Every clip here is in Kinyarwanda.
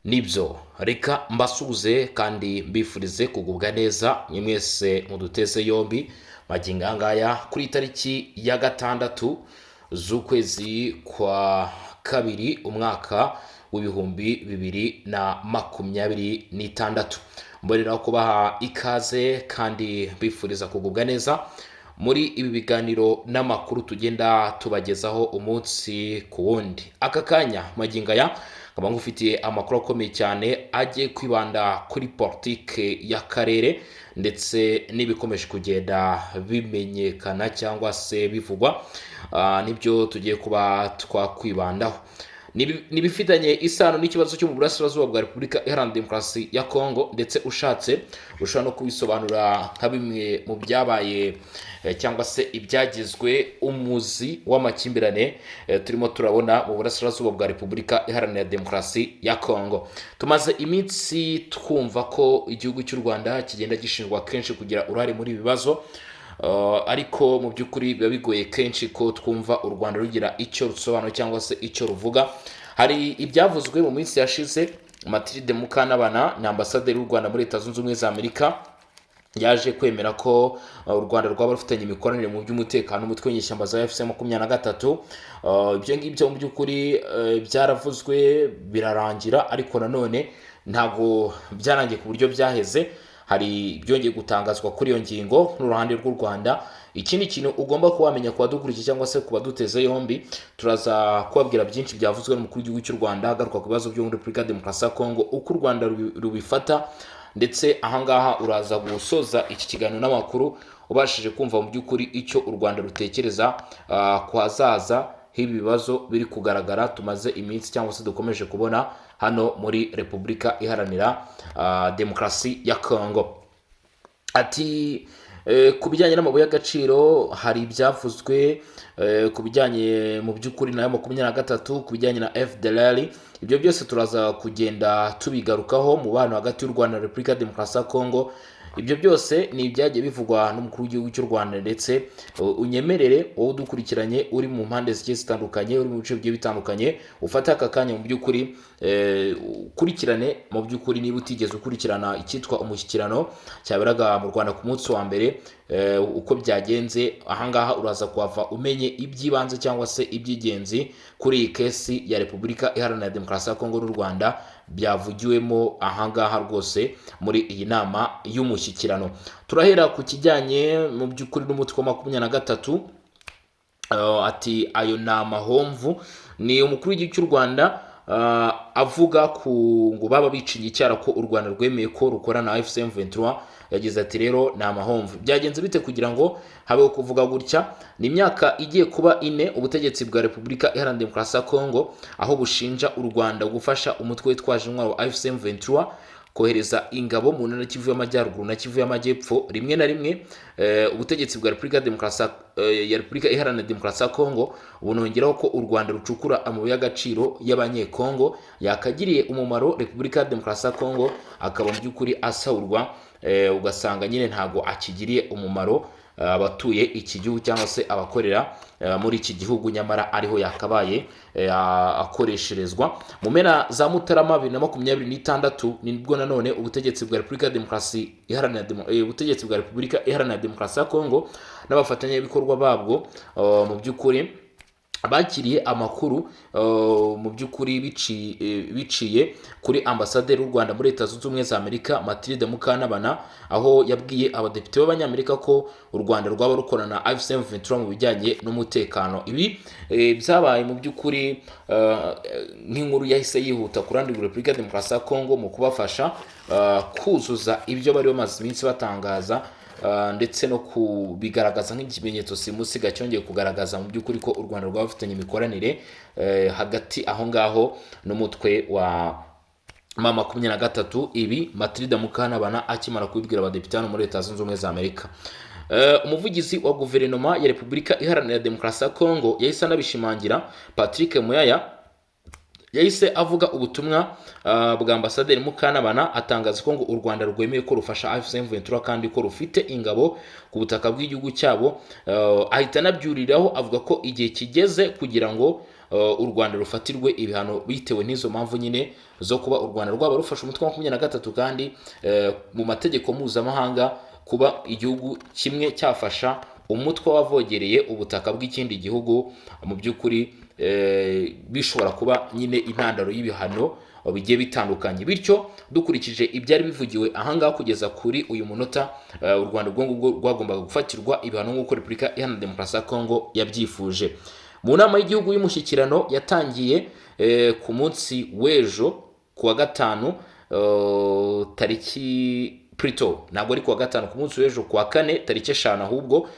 Nibyo, reka mbasuhuze kandi mbifurize kugubwa neza mwe mwese muduteze yombi magingo aya ngaya kuri tariki ya 6 z'ukwezi kwa kabiri, umwaka w'2026. Mboneraho kubaha ikaze kandi mbifuriza kugubwa neza muri ibi biganiro n'amakuru tugenda tubagezaho umunsi ku wundi. Aka kanya, magingo aya, nkaba ngufitiye amakuru akomeye cyane agiye kwibanda kuri politike y'akarere ndetse n'ibikomeje kugenda bimenyekana cyangwa se bivugwa. Nibyo tugiye kuba twakwibandaho. Ni ibifitanye isano n'ikibazo cyo mu burasirazuba bwa Repubulika Iharanira Demokarasi ya Kongo, ndetse ushatse ushobora no kubisobanura nka bimwe mu byabaye cyangwa se ibyagizwe umuzi w'amakimbirane turimo turabona mu burasirazuba bwa Repubulika Iharanira Demokarasi ya Kongo. Tumaze iminsi twumva ko igihugu cy'u Rwanda kigenda gishinjwa kenshi kugira uruhare muri ibi bibazo. Ariko mu by'ukuri biba bigoye kenshi ko twumva u Rwanda rugira icyo rusobanura cyangwa se icyo ruvuga. Hari ibyavuzwe mu minsi yashize. Mathilde Mukantabana ni ambasaderi w'u Rwanda muri Leta Zunze Ubumwe za Amerika, yaje kwemera ko u Rwanda rwaba rufitanye imikoranire mu by'umutekano umutwe w'inyeshyamba za AFC 23. Ibyo ngibyo mu by'ukuri byaravuzwe birarangira, ariko nanone ntabwo byarangiye ku buryo byaheze. Hari ibyongeye gutangazwa kuri iyo ngingo n'uruhande rw'u Rwanda. Ikindi kintu ugomba kuba wamenya ku badukurikiye cyangwa se ku baduteze yombi, turaza kubabwira byinshi byavuzwe n'umukuru w'igihugu cy'u Rwanda agaruka ku bibazo byo muri Repubulika ya Demokarasi ya Kongo, uko u Rwanda rubifata. Ndetse ahangaha uraza gusoza iki kiganiro n'amakuru ubashije kumva mu by'ukuri icyo u Rwanda rutekereza ku hazaza h'ibi bibazo biri kugaragara tumaze iminsi cyangwa se dukomeje kubona hano muri Repubulika Iharanira Demokarasi ya Kongo. Ati ku bijyanye n'amabuye y'agaciro hari ibyavuzwe ku bijyanye mu by'ukuri na 23, ku bijyanye na FDLR. Ibyo byose turaza kugenda tubigarukaho mu bano hagati y'u Rwanda na Repubulika ya Demokarasi ya Kongo. Ibyo byose ni ibyagiye bivugwa n'umukuru w'igihugu cy'u Rwanda. Ndetse unyemerere, wowe udukurikiranye uri mu mpande zigiye zitandukanye, uri mu bice bigiye bitandukanye, ufate aka kanya mu by'ukuri ukurikirane. Mu by'ukuri niba utigeze ukurikirana icyitwa umushyikirano cyaberaga mu Rwanda ku munsi wa mbere, uko byagenze, ahangaha uraza kuhava umenye iby'ibanze cyangwa se iby'ingenzi kuri iyi case ya Repubulika Iharanira Demokarasi ya Kongo n'u Rwanda byavugiwemo ahangaha rwose muri iyi nama y'umushyikirano. Turahera ku kijyanye mu by'ukuri n'umutwe wa 23. Ati ayo ni amahomvu. Ni umukuru w'igihugu cy'u Rwanda avuga ku ngo baba biciye icyara ko u Rwanda rwemeye ko rukorana na AFC M23. Yagize ati: "Rero ni amahomvu." Byagenze bite kugira ngo habeho kuvuga gutya? Ni imyaka igiye kuba 4 ubutegetsi bwa Repubulika Iharanira Demokarasi ya Kongo aho bushinja u Rwanda gufasha umutwe witwaje intwaro wa AFC M23 kohereza ingabo mu ntara Kivu y'Amajyaruguru na Kivu y'Amajyepfo. Rimwe na rimwe ubutegetsi bwa Repubulika Demokarasi ya Repubulika Iharanira Demokarasi ya Kongo bunongeraho ko u Rwanda rucukura amabuye y'agaciro y'Abanyekongo yakagiriye umumaro Repubulika ya Demokarasi ya Kongo, akaba mu by'ukuri asahurwa, ugasanga nyine ntago akigiriye umumaro abatuye iki gihugu cyangwa se abakorera muri iki gihugu, nyamara ariho yakabaye akoresherezwa. Mu mpera za Mutarama 2026 nibwo nanone ubutegetsi bwa Repubulika ya Demokarasi Iharanira ubutegetsi bwa Repubulika Iharanira Demokarasi ya Kongo n'abafatanyabikorwa babwo mu by'ukuri bakiriye amakuru mu by'ukuri biciye kuri ambasaderi w'u Rwanda muri Leta Zunze Ubumwe za Amerika, Mathilde Mukantabana, aho yabwiye abadepite b'Abanyamerika ko u Rwanda rwaba rukorana na AFC M23 mu bijyanye n'umutekano. Ibi byabaye mu by'ukuri nk'inkuru yahise yihuta ku ruhande rwa Repubulika ya Demokarasi ya Kongo mu kubafasha kuzuza ibyo bari bamaze iminsi batangaza, ndetse no kubigaragaza nk'ikimenyetso simusiga cyongeye kugaragaza mu by'ukuri ko u Rwanda rwaba rufitanye imikoranire hagati aho ngaho n'umutwe wa M23. Ibi Mathilde Mukantabana akimara kubibwira abadepite hano muri Leta Zunze Ubumwe za Amerika, umuvugizi wa guverinoma ya Repubulika Iharanira Demokarasi ya Kongo yahise anabishimangira. Patrick Muyaya yahise avuga ubutumwa bwa ambasaderi Mukantabana, atangaza ko ngo u Rwanda rwemeye ko rufasha AFC M23 kandi ko rufite ingabo ku butaka bw'igihugu cyabo. Ahita anabyuriraho avuga ko igihe kigeze kugira ngo u Rwanda rufatirwe ibihano bitewe n'izo mpamvu nyine zo kuba u Rwanda rwaba rufashe umutwe wa 23, kandi mu mategeko mpuzamahanga kuba igihugu kimwe cyafasha umutwe wavogereye ubutaka bw'ikindi gihugu, mu by'ukuri bishobora kuba nyine intandaro y'ibihano bigiye bitandukanye. Bityo dukurikije ibyari bivugiwe ahangaha kugeza kuri uyu munota, u Rwanda ubwo ngubwo rwagombaga gufatirwa ibihano nk'uko Repubulika Iharanira Demokarasi ya Kongo yabyifuje. Mu nama y'igihugu y'umushyikirano yatangiye ku munsi w'ejo ku wa gatanu, tariki plutôt, ntabwo ari ku wa gatanu, ku munsi w'ejo ku wa kane tariki 5 ahubwo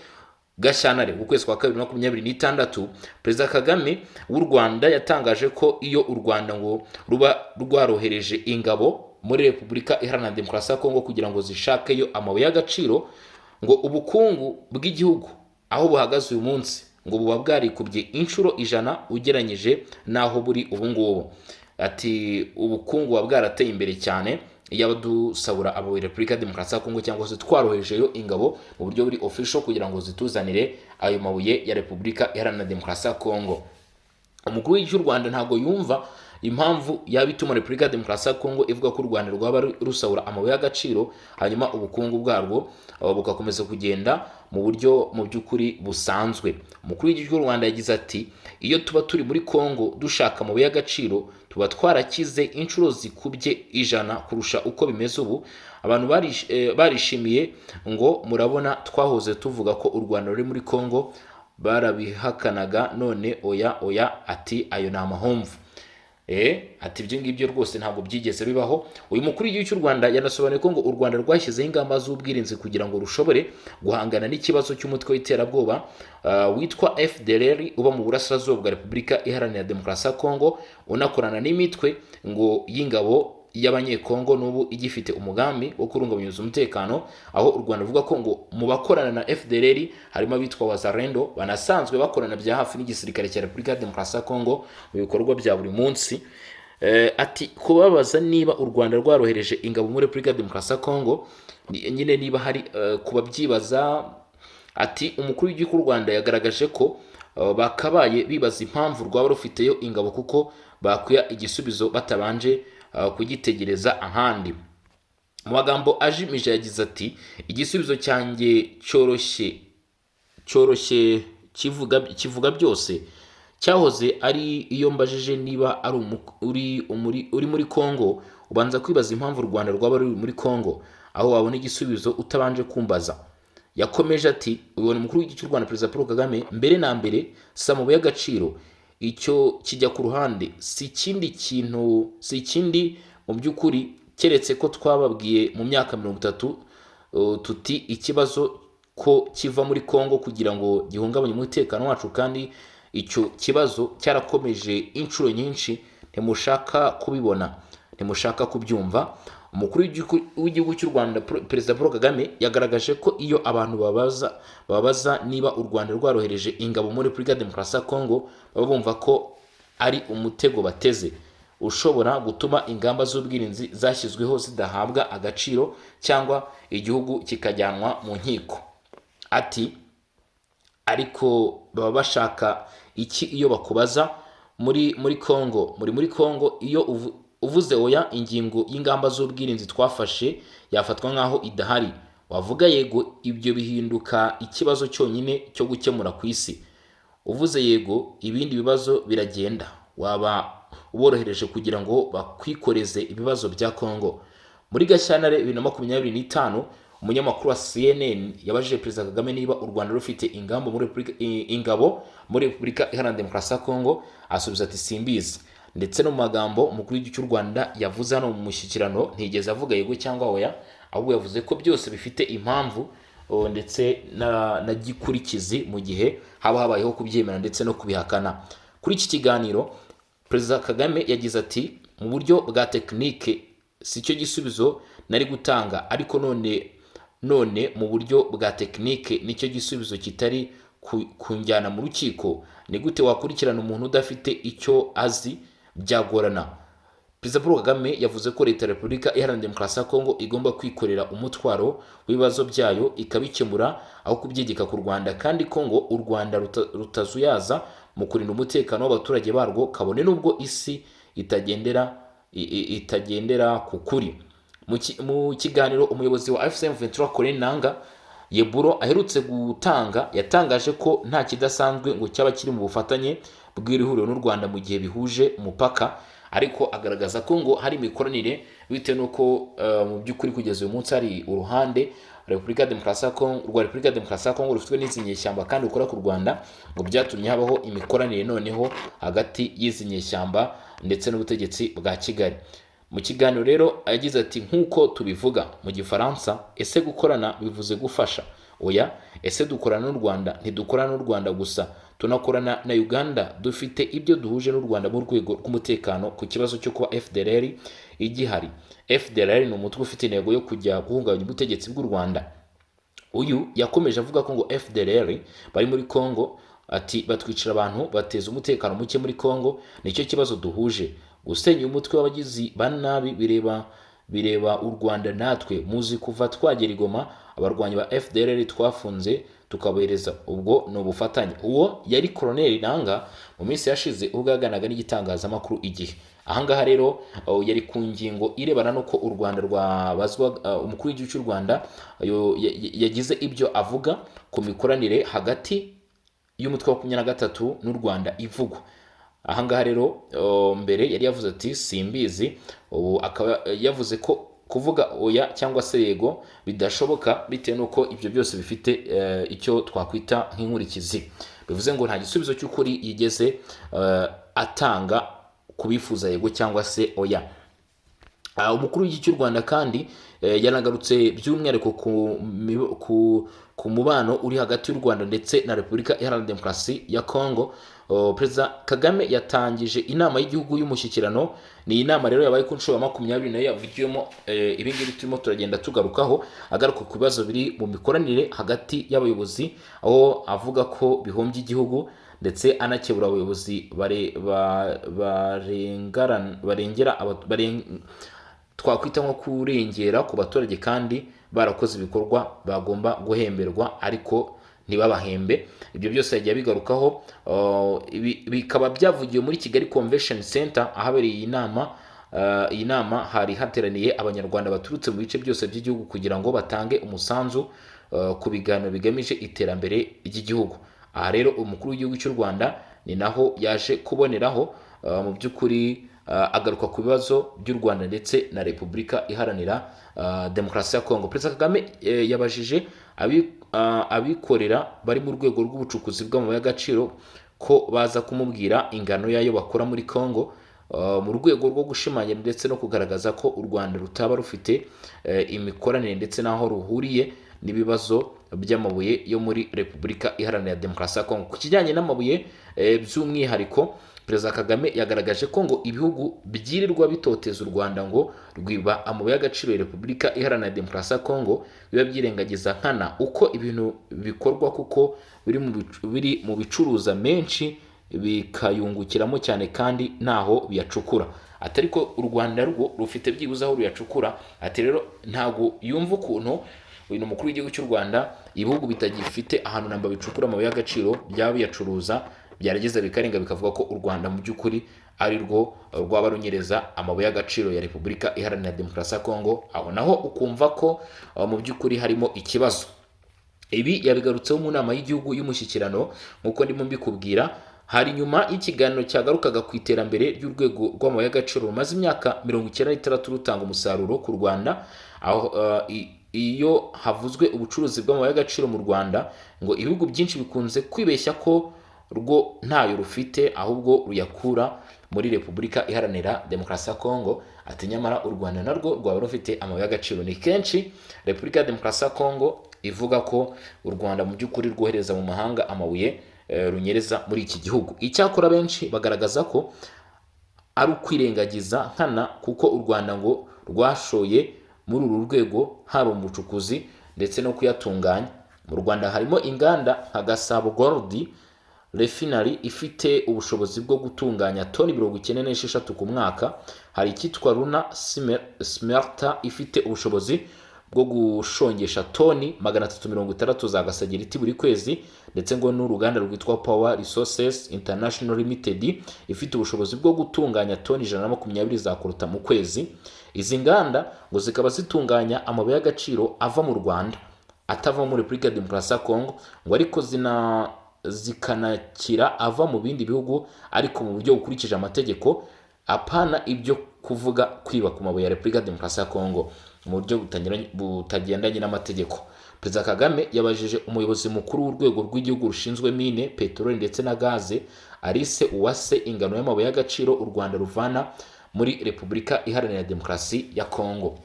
Gashyantare ukwezi kwa kabiri 2026, Perezida Kagame w'u Rwanda yatangaje ko iyo u Rwanda ngo ruba rwarohereje ingabo muri Repubulika Iharanira Demokarasi ya Kongo kugira ngo zishakeyo amabuye y'agaciro, ngo ubukungu bw'igihugu aho buhagaze uyu munsi ngo buba bwarikubye inshuro 100 ugereranyije n'aho buri ubu ngubu. Ati ubukungu buba bwarateye imbere cyane iyo dusabura abo Repubulika ya Demokarasi ya Kongo cyangwa se twarohejeyo ingabo mu buryo buri official kugira ngo zituzanire ayo mabuye ya Repubulika Iharanira Demokarasi ya Kongo. Umukuru w'igihugu cy'u Rwanda ntabwo yumva impamvu yaba ituma Repubulika ya Demokarasi ya Kongo ivuga ko u Rwanda rwaba rusahura amabuye y'agaciro, hanyuma ubukungu bwarwo bugakomeza kugenda mu buryo mu by'ukuri busanzwe. Umukuru w'igihugu cy'u Rwanda yagize ati: "Iyo tuba turi muri Kongo dushaka amabuye y'agaciro, tuba twarakize inshuro zikubye 100 kurusha uko bimeze ubu." Abantu barishimiye ngo murabona twahoze tuvuga ko u Rwanda ruri muri Kongo, barabihakanaga, none oya oya. Ati ayo ni amahomvu. Ati ibyo ngibyo rwose ntabwo byigeze bibaho. Uyu mukuru w'igihugu cy'u Rwanda yanasobanuye ko ngo u Rwanda rwashyizeho ingamba z'ubwirinzi kugira ngo rushobore guhangana n'ikibazo cy'umutwe w'iterabwoba witwa FDLR uba mu burasirazuba bwa Repubulika Iharanira Demokarasi ya Kongo, unakorana n'imitwe ngo y'ingabo y'Abanyekongo n'ubu igifite umugambi wo kurungabanyiriza umutekano, aho u Rwanda ruvuga ko ngo mu bakorana na FDLR harimo abitwa Wazalendo banasanzwe bakorana bya hafi n'igisirikare cya Repubulika ya Demokarasi ya Kongo mu bikorwa bya buri munsi. Ati kubabaza niba u Rwanda rwarohereje ingabo muri Repubulika ya Demokarasi ya Kongo, nyine niba hari kubabyibaza, ati umukuru w'igihugu cy'u Rwanda yagaragaje ko bakabaye bibaza impamvu rwaba rufiteyo ingabo, kuko bakwiye igisubizo batabanje kugitegereza ahandi. Mu magambo ajimije yagize ati: "Igisubizo cyanjye cyoroshye, cyoroshye, kivuga byose, cyahoze ari iyo mbajije niba ari uri muri Kongo, ubanza kwibaza impamvu u Rwanda rwaba ruri muri Kongo, aho wabona igisubizo utabanje kumbaza." Yakomeje ati: "Ubona umukuru w'igihugu cy'u Rwanda, Perezida Paul Kagame, mbere na mbere si amabuye y'agaciro, icyo kijya ku ruhande, si ikindi kintu, si ikindi mu by'ukuri, keretse ko twababwiye mu myaka 30 tuti ikibazo ko kiva muri Kongo kugira ngo gihungabanye umutekano wacu, kandi icyo kibazo cyarakomeje inshuro nyinshi, ntimushaka kubibona, ntimushaka kubyumva." Umukuru w'igihugu cy'u Rwanda, Perezida Paul Kagame, yagaragaje ko iyo abantu babaza niba u Rwanda rwarohereje ingabo muri Repubulika ya Demokarasi ya Kongo, baba bumva ko ari umutego bateze ushobora gutuma ingamba z'ubwirinzi zashyizweho zidahabwa agaciro cyangwa igihugu kikajyanwa mu nkiko. Ati ariko baba bashaka iki iyo bakubaza muri Kongo, muri Kongo? Iyo uvuze oya, ingingo y'ingamba z'ubwirinzi twafashe yafatwa nk'aho idahari. Wavuga yego, ibyo bihinduka ikibazo cyonyine cyo gukemura ku isi. Uvuze yego, ibindi bibazo biragenda, waba uborohereje kugira ngo bakwikoreze ibibazo bya Kongo. Muri Gashyantare 2025, umunyamakuru wa CNN yabajije Perezida Kagame niba u Rwanda rufite ingamba muri Repubulika, ingabo muri Repubulika Iharanira Demokarasi ya Kongo, asubiza ati: "Simbizi." Ndetse no mu magambo umukuru w'igihugu cy'u Rwanda yavuze hano mu mushyikirano, ntigeze avuga yego cyangwa oya, ahubwo yavuze ko byose bifite impamvu ndetse na gikurikizi mu gihe haba habayeho kubyemera ndetse no kubihakana. Kuri iki kiganiro, Perezida Kagame yagize ati: "Mu buryo bwa tekinike si cyo gisubizo nari gutanga, ariko none mu buryo bwa tekinike nicyo gisubizo kitari kunjyana mu rukiko. Ni gute wakurikirana umuntu udafite icyo azi? Byagorana." Perezida Paul Kagame yavuze ko Leta ya Repubulika Iharanira Demokarasi ya Kongo igomba kwikorera umutwaro w'ibibazo byayo ikabikemura aho kubyegeka ku Rwanda, kandi ko ngo u Rwanda rutazuyaza mu mu kurinda umutekano w'abaturage barwo, kabone n'ubwo isi itagendera ku kuri. Mu kiganiro umuyobozi wa AFC M23 Corneille Nanga Yeburo aherutse gutanga, yatangaje ko nta kidasanzwe ngo cyaba kiri mu bufatanye bw'iri huriro n'u Rwanda mu gihe bihuje umupaka, ariko agaragaza ko ngo hari imikoranire bitewe n'uko mu by'ukuri kugeza uyu munsi hari uruhande Repubulika ya Demokarasi ya Kongo, rwa Repubulika ya Demokarasi ya Kongo rufitwe n'izi nyeshyamba kandi rukora ku Rwanda, ngo byatumye habaho imikoranire noneho hagati y'izi nyeshyamba ndetse n'ubutegetsi bwa Kigali. Mu kiganiro rero yagize ati: "Nk'uko tubivuga mu Gifaransa, ese gukorana bivuze gufasha? Oya. Ese dukorana n'u Rwanda? Ntidukorana n'u Rwanda gusa, tunakorana na Uganda. Dufite ibyo duhuje n'u Rwanda mu rwego rw'umutekano ku kibazo cyo kuba FDLR igihari. FDLR ni umutwe ufite intego yo kujya guhungabanya ubutegetsi bw'u Rwanda." Uyu yakomeje avuga ko ngo FDLR bari muri Congo, ati: "Batwicira abantu, bateza umutekano muke muri Congo, nicyo kibazo duhuje. Gusenya umutwe w'abagizi ba nabi bireba u Rwanda natwe. Muzi kuva twagera i Goma, abarwanyi ba FDLR twafunze tukabohereza, ubwo ni ubufatanye." Uwo yari Colonel Nanga mu minsi yashize ubwo yaganiraga n'igitangazamakuru Igihe. Ahangaha rero yari ku ngingo irebana n'uko u Rwanda rwabazwa, umukuru w'igihugu cy'u Rwanda yagize ibyo avuga ku mikoranire hagati y'umutwe wa 23 n'u Rwanda ivugwa. Ahangaha rero mbere yari yavuze ati: "Simbizi." Ubu akaba yavuze ko kuvuga oya cyangwa se yego bidashoboka, bitewe n'uko ibyo byose bifite icyo twakwita nk'inkurikizi. Bivuze ngo nta gisubizo cy'ukuri yigeze atanga ku bifuza yego cyangwa se oya. Umukuru w'igihugu cy'u Rwanda kandi yanagarutse by'umwihariko ku mubano uri hagati y'u Rwanda ndetse na Repubulika Iharanira Demokarasi ya Kongo. Perezida Kagame yatangije inama y'igihugu y'umushyikirano. Ni inama rero yabaye ku nshuro ya 20, nayo yavugiwemo ibi ngibi turimo turagenda tugarukaho, agaruka ku bibazo biri mu mikoranire hagati y'abayobozi, aho avuga ko bihombya igihugu, ndetse anakebura abayobozi barengera twakwita nko kurengera ku baturage, kandi barakoze ibikorwa bagomba guhemberwa ariko ntibabahembe. Ibyo byose yagiye abigarukaho. Bikaba byavugiwe muri Kigali Convention Center ahabereye iyi nama. Iyi nama hari hateraniye Abanyarwanda baturutse mu bice byose by'igihugu kugira ngo batange umusanzu ku biganiro bigamije iterambere ry'igihugu. Aha rero umukuru w'igihugu cy'u Rwanda ni naho yaje kuboneraho mu by'ukuri agaruka ku bibazo by'u Rwanda ndetse na Repubulika Iharanira Demokarasi ya Kongo. Perezida Kagame yabajije abikorera bari mu rwego rw'ubucukuzi bw'amabuye y'agaciro ko baza kumubwira ingano y'ayo bakora muri Kongo, mu rwego rwo gushimangira ndetse no kugaragaza ko u Rwanda rutaba rufite imikoranire ndetse n'aho ruhuriye n'ibibazo by'amabuye yo muri Repubulika Iharanira Demokarasi ya Kongo. Ku kijyanye n'amabuye by'umwihariko, Perezida Kagame yagaragaje ko ngo ibihugu byirirwa bitoteza u Rwanda ngo rwiba amabuye y'agaciro ya Repubulika Iharanira Demokarasi ya Kongo biba byirengagiza nkana uko ibintu bikorwa, kuko biri mu bicuruza menshi bikayungukiramo cyane kandi ntaho biyacukura. Ati: "Ariko u Rwanda rwo rufite byibuze aho ruyacukura." Ati rero ntabwo yumva ukuntu uyu ni umukuru w'igihugu cy'u Rwanda, ibihugu bitagifite ahantu namba bicukura amabuye y'agaciro byaba biyacuruza, byarageza bikarenga bikavuga ko u Rwanda mu by'ukuri ari rwo rwaba runyereza amabuye y'agaciro ya Repubulika Iharanira Demokarasi ya Kongo. Aho naho ukumva ko mu by'ukuri harimo ikibazo. Ibi yabigarutseho mu nama y'igihugu y'umushyikirano nk'uko ndimo mbikubwira. Hari nyuma y'ikiganiro cyagarukaga ku iterambere ry'urwego rw'amabuye y'agaciro rumaze imyaka 96 rutanga umusaruro ku Rwanda. Aho iyo havuzwe ubucuruzi bw'amabuye y'agaciro mu Rwanda, ngo ibihugu byinshi bikunze kwibeshya ko rwo ntayo rufite, ahubwo ruyakura muri Repubulika Iharanira Demokarasi ya Kongo. Ati: "Nyamara u Rwanda narwo rwaba rufite amabuye y'agaciro." Ni kenshi Repubulika ya Demokarasi ya Kongo ivuga ko u Rwanda mu by'ukuri rwohereza mu mahanga amabuye runyereza muri iki gihugu. Icyakora benshi bagaragaza ko ari ukwirengagiza nkana, kuko u Rwanda ngo rwashoye muri uru rwego, haba mu bucukuzi ndetse no kuyatunganya. Mu Rwanda harimo inganda nka Gasabo Gold Refinery ifite ubushobozi bwo gutunganya toni 96 ku mwaka. Hari icyitwa Runa Smelter ifite ubushobozi bwo gushongesha toni 360 za gasegereti buri kwezi, ndetse ngo n'uruganda rwitwa Power Resources International Limited ifite ubushobozi bwo gutunganya toni 120 za coltan mu kwezi. Izi nganda ngo zikaba zitunganya amabuye y'agaciro ava mu Rwanda, atava muri Repubulika ya Demokarasi ya Kongo, ngo ariko zikanakira ava mu bindi bihugu, ariko mu buryo bukurikije amategeko, apana ibyo kuvuga kwiba ku mabuye ya Repubulika ya Demokarasi ya Kongo mu buryo butagendanye n'amategeko. Perezida Kagame yabajije umuyobozi mukuru w'urwego rw'igihugu rushinzwe mine, peteroli ndetse na gaze, Alice Uwase, ingano y'amabuye y'agaciro u Rwanda ruvana muri Repubulika Iharanira Demokarasi ya Kongo.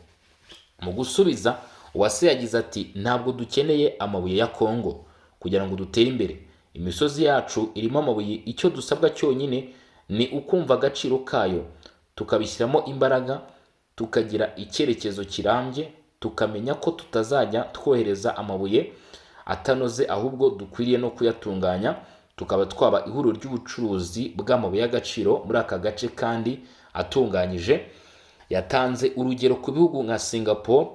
Mu gusubiza, Uwase yagize ati: "Ntabwo dukeneye amabuye ya Kongo kugira ngo dutere imbere. Imisozi yacu irimo amabuye. Icyo dusabwa cyonyine ni ukumva agaciro kayo, tukabishyiramo imbaraga, tukagira icyerekezo kirambye, tukamenya ko tutazajya twohereza amabuye atanoze, ahubwo dukwiriye no kuyatunganya, tukaba twaba ihuriro ry'ubucuruzi bw'amabuye y'agaciro muri aka gace kandi atunganyije." Yatanze urugero ku bihugu nka Singapore,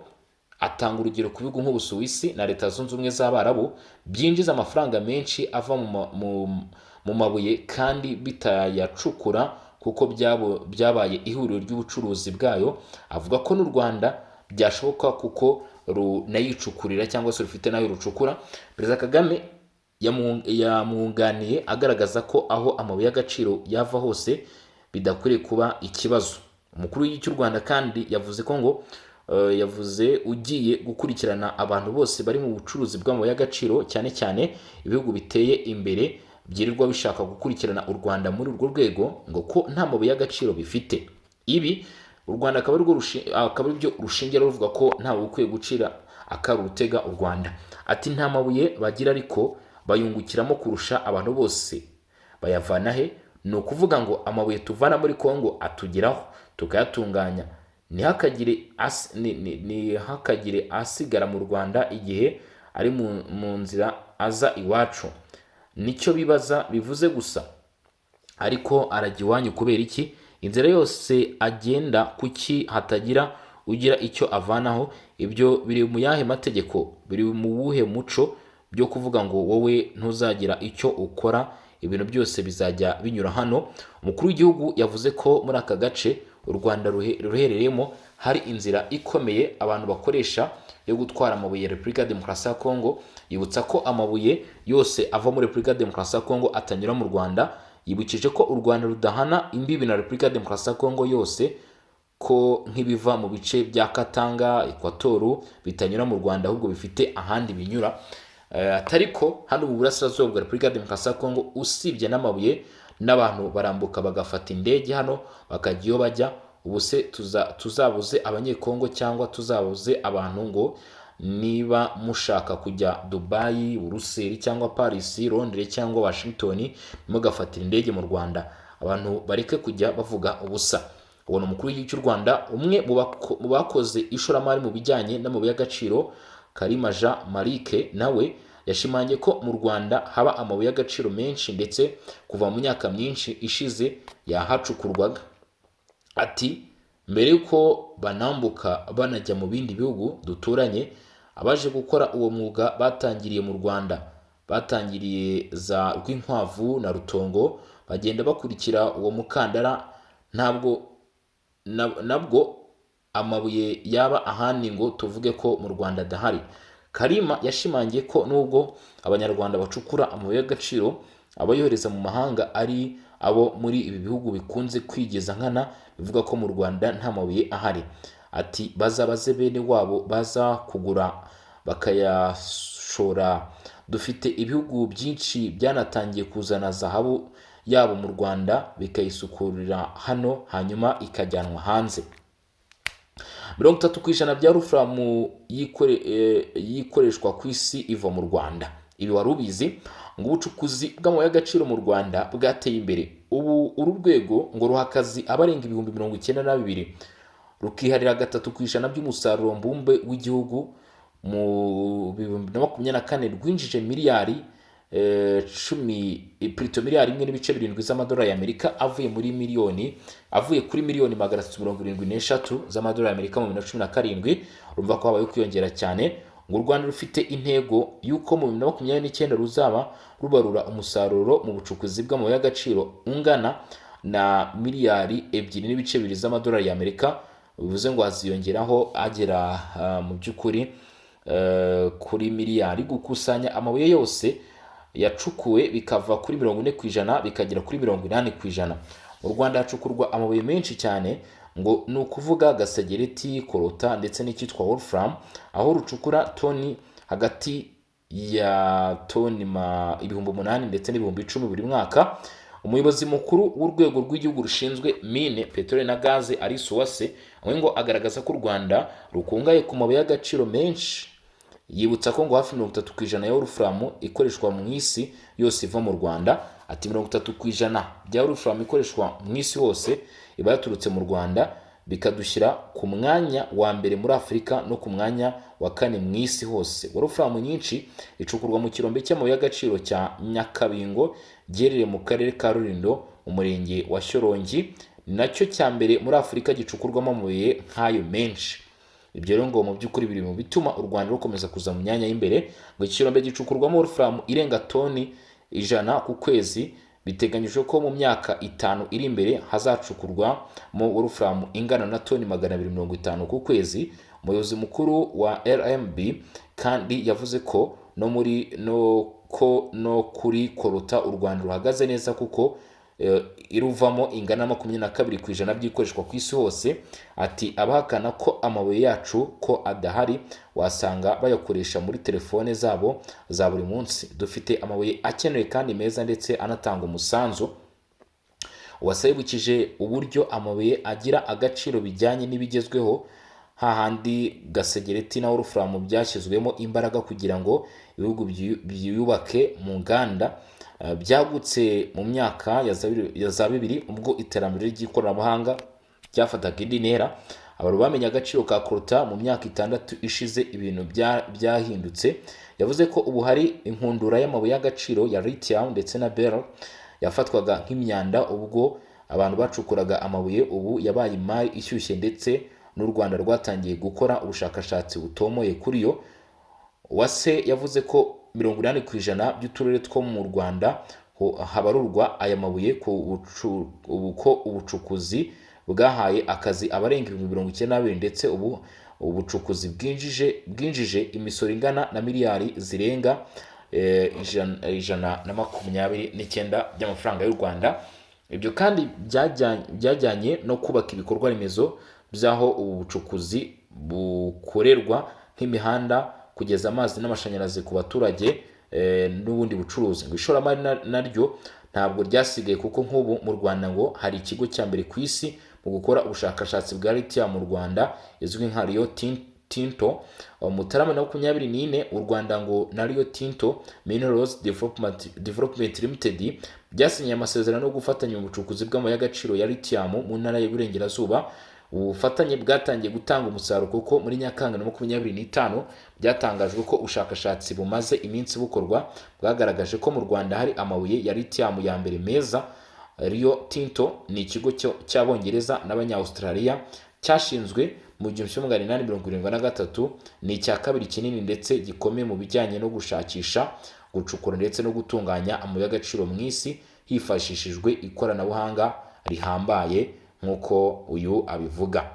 atanga urugero ku bihugu nk'Ubusuwisi na Leta Zunze Ubumwe z'Abarabu byinjiza amafaranga menshi ava mu mabuye kandi bitayacukura, kuko byabaye ihuriro ry'ubucuruzi bwayo. Avuga ko n'u Rwanda byashoboka kuko runayicukurira cyangwa se rufite n'ayo rucukura. Perezida Kagame yamwunganiye agaragaza ko aho amabuye y'agaciro yava hose bidakwiriye kuba ikibazo. Umukuru w'igihugu cy'u Rwanda kandi yavuze ko ngo yavuze ugiye gukurikirana abantu bose bari mu bucuruzi bw'amabuye y'agaciro, cyane cyane ibihugu biteye imbere byirirwa bishaka gukurikirana u Rwanda muri urwo rwego, ngo ko nta mabuye y'agaciro bifite. Ibi u Rwanda akaba aribyo rushingira ruvuga ko ntawe ukwiye gucira akari urutega u Rwanda. Ati: "Nta mabuye bagira, ariko bayungukiramo kurusha abantu bose. Bayavana he? Ni ukuvuga ngo amabuye tuvana muri Kongo atugeraho tukayatunganya, ntihakagire asigara mu Rwanda igihe ari mu nzira aza iwacu. Nicyo bibaza bivuze gusa. Ariko arajya iwanyu kubera iki? Inzira yose agenda, kuki hatagira ugira icyo avanaho? Ibyo biri mu yahe mategeko? Biri mu wuhe muco byo kuvuga ngo wowe ntuzagira icyo ukora, ibintu byose bizajya binyura hano?" Umukuru w'igihugu yavuze ko muri aka gace u Rwanda ruherereyemo hari inzira ikomeye abantu bakoresha yo gutwara amabuye ya Repubulika ya Demokarasi ya Kongo. Yibutsa ko amabuye yose ava muri Repubulika ya Demokarasi ya Kongo atanyura mu Rwanda. Yibukije ko u Rwanda rudahana imbibi na Repubulika ya Demokarasi ya Kongo yose, ko nk'ibiva mu bice bya Katanga, Ekwatoru bitanyura mu Rwanda, ahubwo bifite ahandi binyura. Atari ko hano mu burasirazuba bwa Repubulika ya Demokarasi ya Kongo, usibye n'amabuye, n'abantu barambuka bagafata indege hano bakajya iyo bajya. Ubu se tuzabuze Abanyekongo cyangwa tuzabuze abantu ngo niba mushaka kujya Dubayi, Buruseli cyangwa Paris, Londres cyangwa Washington, mugafatira indege mu Rwanda? Abantu bareke kujya bavuga ubusa. Ubona umukuru w'igihugu cy'u Rwanda, umwe mu bakoze ishoramari mu bijyanye n'amabuye y'agaciro, Karima Jean Marike, nawe yashimangiye ko mu Rwanda haba amabuye y'agaciro menshi, ndetse kuva mu myaka myinshi ishize yahacukurwaga. Ati: "Mbere y'uko banambuka banajya mu bindi bihugu duturanye, abaje gukora uwo mwuga batangiriye mu Rwanda, batangiriye za Rwinkwavu na Rutongo, bagenda bakurikira uwo mukandara. Ntabwo nabwo amabuye yaba ahandi ngo tuvuge ko mu Rwanda adahari." Karima yashimangiye ko nubwo Abanyarwanda bacukura amabuye y'agaciro, abayohereza mu mahanga ari abo muri ibi bihugu bikunze kwigiza nkana bivuga ko mu Rwanda nta mabuye ahari. Ati: "Bazabaze bene wabo baza kugura bakayashora. Dufite ibihugu byinshi byanatangiye kuzana zahabu yabo mu Rwanda, bikayisukurira hano, hanyuma ikajyanwa hanze." 30% bya rufuramu yikoreshwa ku isi iva mu Rwanda. Ibi wari ubizi? Ngo ubucukuzi bw'amabuye y'agaciro mu Rwanda bwateye imbere. Ubu uru rwego ngo ruha akazi abarenga 92,000, rukiharira 3% by'umusaruro mbumbe w'igihugu. Mu 2024 rwinjije miliyari cumi, plutôt miliyari 1.7 z'amadolari y'Amerika, avuye muri miliyoni avuye kuri miliyoni 373 z'amadolari y'Amerika mu 2017. Urumva ko habaye kwiyongera cyane. Ngo u Rwanda rufite intego y'uko mu 2029 ruzaba rubarura umusaruro mu bucukuzi bw'amabuye y'agaciro ungana na miliyari 2.2 z'amadolari y'Amerika. Bivuze ngo haziyongeraho agera mu by'ukuri kuri miliyari. Gukusanya amabuye yose yacukuwe bikava kuri 40% bikagera kuri 80%. Mu Rwanda hacukurwa amabuye menshi cyane, ngo ni ukuvuga gasegereti, korota ndetse n'icyitwa wolfram, aho rucukura toni hagati ya toni 8000 ndetse n'10,000 buri mwaka. Umuyobozi mukuru w'Urwego rw'Igihugu rushinzwe Mine, Peteroli na Gaze, Alice Uwase, we ngo agaragaza ko u Rwanda rukungahaye ku mabuye y'agaciro menshi. Yibutsa ko ngo hafi 30% ya wolfram ikoreshwa mu isi yose iva mu Rwanda. Ati 30% bya wolfram ikoreshwa mu isi hose iba yaturutse mu Rwanda, bikadushyira ku mwanya wa mbere muri Afurika no ku mwanya wa kane mu isi hose. Wolfram nyinshi icukurwa mu kirombe cy'amabuye y'agaciro cya Nyakabingo giherereye mu Karere ka Rulindo, mu Murenge wa Shyorongi, nacyo cya mbere muri Afurika gicukurwamo amabuye nk'ayo menshi. Ibyo rero ngo mu by'ukuri biri mu bituma u Rwanda rukomeza kuza mu myanya y'imbere. Ngo iki kirombe gicukurwamo wolfram irenga toni 100 ku kwezi. Biteganyijwe ko mu myaka 5 iri imbere hazacukurwamo wolfram ingana na toni 250 ku kwezi. Umuyobozi mukuru wa RMB kandi yavuze ko no muri no ko no kuri korota u Rwanda ruhagaze neza, kuko iruvamo ingana na 22% by'ikoreshwa ku isi hose. Ati abahakana ko amabuye yacu ko adahari wasanga bayakoresha muri telefone zabo za buri munsi. Dufite amabuye akenewe kandi meza ndetse anatanga umusanzu. Uwase yibukije uburyo amabuye agira agaciro bijyanye n'ibigezweho, hahandi gasegereti na wolfram byashyizwemo imbaraga kugira ngo ibihugu byiyubake mu nganda byagutse mu myaka ya za bibiri, ubwo iterambere ry'ikoranabuhanga ryafataga indi ntera. Abantu bamenye agaciro ka koruta mu myaka 6 ishize, ibintu byahindutse. Yavuze ko ubu hari inkundura y'amabuye y'agaciro ya lithium ndetse na beryl yafatwaga nk'imyanda ubwo abantu bacukuraga amabuye, ubu yabaye imari ishyushye, ndetse n'u Rwanda rwatangiye gukora ubushakashatsi butomoye kuri yo. Uwase yavuze ko 80% by'uturere two mu Rwanda habarurwa aya mabuye, ko ubucukuzi bwahaye akazi abarenga 92,000, ndetse ubu ubucukuzi bwinjije imisoro ingana na miliyari zirenga 129 by'amafaranga y'u Rwanda. Ibyo kandi byajyanye no kubaka ibikorwa remezo by'aho ubu bucukuzi bukorerwa, nk'imihanda, kugeza amazi n'amashanyarazi ku baturage n'ubundi bucuruzi. Ngo ishoramari naryo ntabwo ryasigaye, kuko nk'ubu mu Rwanda ngo hari ikigo cya mbere ku isi mu gukora ubushakashatsi bwa lithium mu Rwanda, izwi nka Rio Tinto. Mutarama na 24, u Rwanda ngo na Rio Tinto Minerals Development Limited byasinyiye amasezerano yo gufatanya mu bucukuzi bw'amabuye y'agaciro ya lithium mu Ntara y'Iburengerazuba. Ubu bufatanye bwatangiye gutanga umusaruro, kuko muri Nyakanga na 25 byatangajwe ko ubushakashatsi bumaze iminsi bukorwa bwagaragaje ko mu Rwanda hari amabuye ya lithium ya mbere meza. Rio Tinto ni ikigo cy'Abongereza n'Abanya-Australia cyashinzwe mu 1873. Ni icya kabiri kinini ndetse gikomeye mu bijyanye no gushakisha, gucukura ndetse no gutunganya amabuye y'agaciro mu isi hifashishijwe ikoranabuhanga rihambaye, nk'uko uyu abivuga.